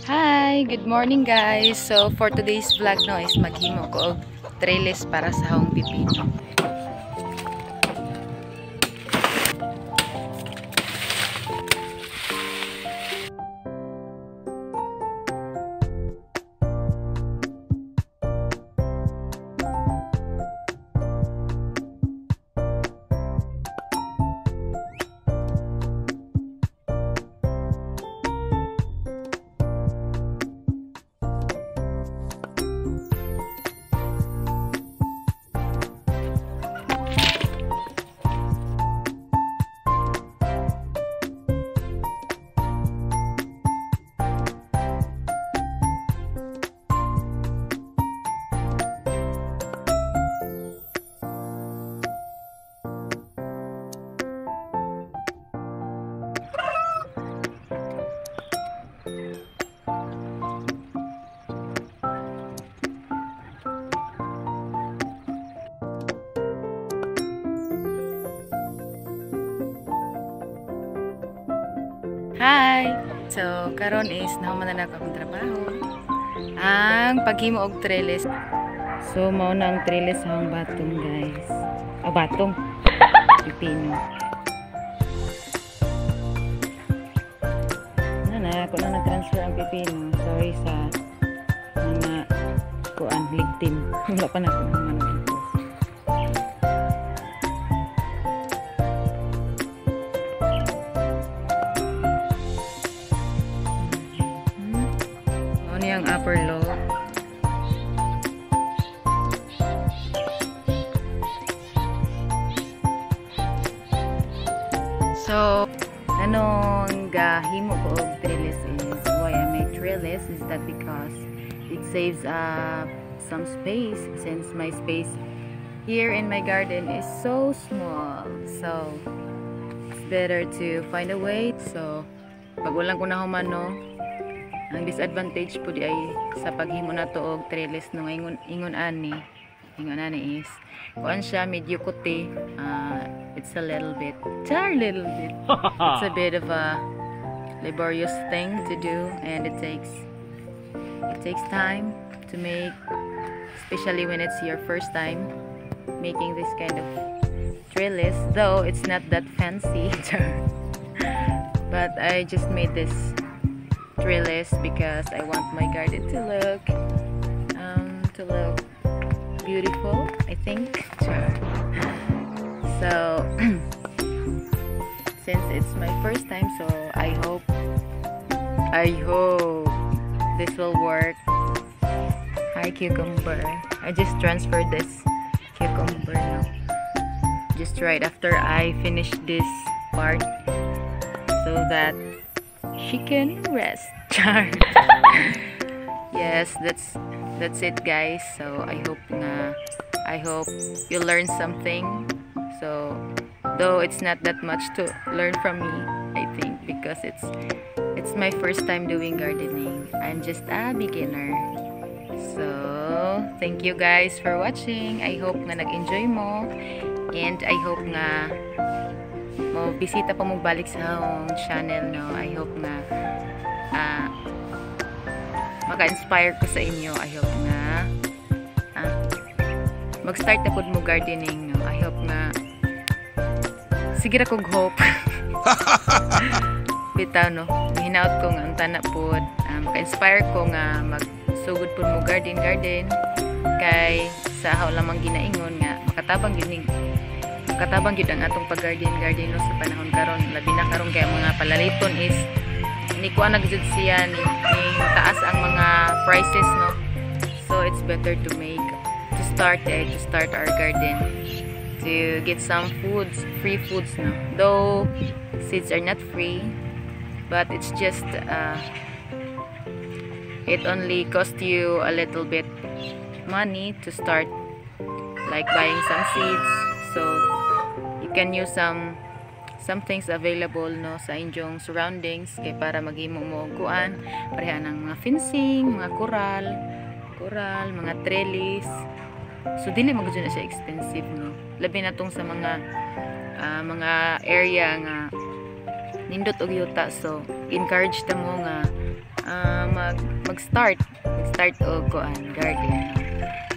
Hi! Good morning, guys! So, for today's vlog, no, is maghimo ko og trellis para sa akong pipino. Hi! So, karon is nahuman na akong trabaho. Ang paghimo og trellis. So, mao na ang trellis sa akong batong, guys. O, batong. Pipino. Na, ako na na-transfer ang pipino. Sorry sa mga kuan, ligtim. Wala pa na ako naman. Ang upper lobe. So, anong gahimo ko og trellis is, why I make trellis is that because it saves up some space, since my space here in my garden is so small. So, it's better to find a way. So, pag walang ko na human, no, ang disadvantage po di ay sa paghimo na to og trellis, no, ingon ani is kuan siya medyo kuti, it's a little bit char little bit it's a bit of a laborious thing to do, and it takes time to make, especially when it's your first time making this kind of trellis, though it's not that fancy. But I just made this trellis because I want my garden to look beautiful, I think. So since it's my first time, so I hope this will work. Hi, cucumber. I just transferred this cucumber now, just right after I finish this part, so that she can rest. Yes, that's it, guys. So I hope you learned something. So though it's not that much to learn from me, I think, because it's my first time doing gardening. I'm just a beginner. So thank you guys for watching. I hope nga nag-enjoy mo, and I hope nga mo bisita pa mo balik sa akong channel, no. I hope nga maka-inspire ko sa inyo. I hope nga mag-start na pud mo gardening, no. I hope nga sige ra kog hope. Bitaw, no, hinaut ko nga ang tana pud, maka-inspire ko nga magsugod pud mo garden kay sa haw lamang ginaingon nga makatabang gyud ning katabang gyud ang atong pag-garden no, sa panahon karon, labi na karon kay ang mga palaliton is ni kuan na gyud siya ni taas ang mga prices, no. So it's better to start our garden to get some foods, free foods, no. Though seeds are not free, but it's just it only cost you a little bit money to start, like buying some seeds. So you can use some things available, no, sa inyong surroundings kay para maghimo mo og kuan, pareha ng mga fencing, mga coral, mga trellis. So dili man gud na siya expensive, no. Labi na tong sa mga mga area nga nindot og yuta. So encourage ta mo nga mag-start og kuan, garden.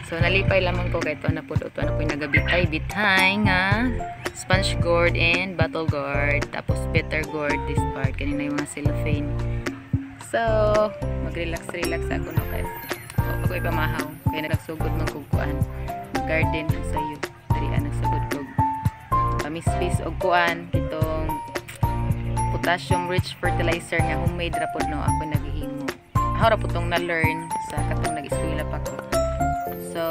So nalipay lamang ko kay tuwa na pud, tuwa na po nagabitay bitay nga sponge gourd and bottle gourd, tapos bitter gourd this part kanina, yung mga cellophane. So mag-relax relax ako, no, kay wa pa ko ipamahaw kay nagsugod man kog kuan, garden sa iyo diri, nagsugod kog pamisfis og kuan, kitong potassium rich fertilizer nga homemade ra pod, no, ako naghihimo. Ako ra po tong na-learn sa katong nag-eskwela pa ko. So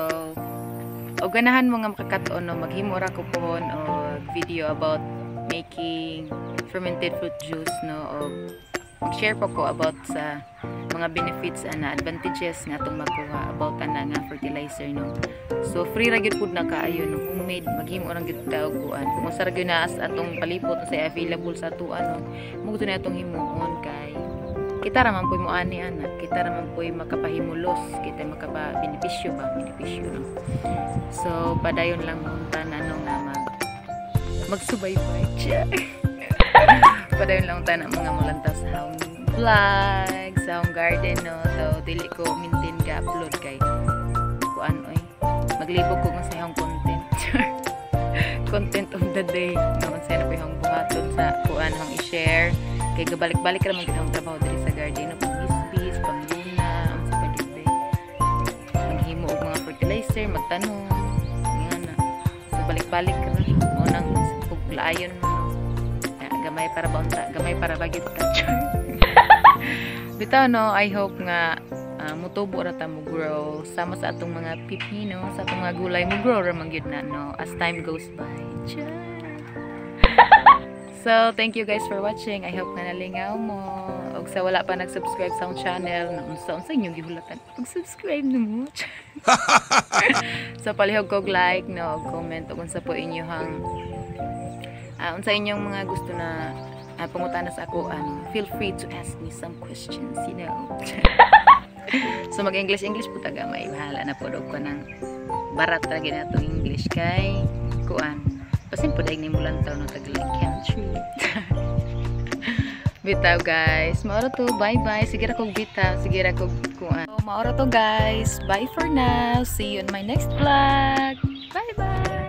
og ganahan mo nga makakat-on, no, maghimo ra ko pohon og video about making fermented fruit juice, no, og mag-share po ko about sa mga benefits ana, advantages nga atong makuha about ana nga fertilizer, no. So free ra gyud pud na kaayo, no, homemade. Maghimo ra gyud ta og kuan kung unsa ra gyud naa sa atong palibot, sa available sa atoa, no, mo na atong himuon kay kita ra man po'y moani ana, kita ra man po'y makapahimulos, kita makapa benepisyo ba, benepisyo, no. So padayon lang mo unta na, no, nga magsubaybay. Padayon lang unta na mga mulantaw sa akong vlog, sa akong garden, no. So dili ko maintain ga upload kay kuan oy, maglibog ko sa akong content, content of the day, no, unsay na po yung buhaton sa kuan, akong i-share kay gabalik-balik ra man gid akong trabaho diri sa garden, no, pang-hisbis, pangluna, unsa pa gid be, maghimo og mga fertilizer, magtanom nga na. So balik-balik ra mo nang ug laayon mo, no. Ya, gamay para ba unta, gamay para ba gid ta. Bitaw, no, I hope nga mutubo ra ta, mo grow sama sa atong mga pipino, sa atong mga gulay, mo grow ra man gyud na, no, as time goes by. Char. So, thank you guys for watching. I hope nga nalingaw mo. Og sa wala pa nag-subscribe sa akong channel, no, unsa inyong gihulatan? Pag-subscribe na mo. So, palihog kog like, no, og comment og unsa po inyong unsa inyong mga gusto na pangutana sa ako, ano, feel free to ask me some questions. So mag-English English po ta gamay, bahala na po og ko ng barat ra gyud atong English kay kuan. Basin po daig ni mulantaw, no, taglaing country. Bitaw guys, maura to, bye bye. Sige ra kog bitaw, sige ra kog kuan. So, maura to guys. Bye for now. See you in my next vlog. Bye bye.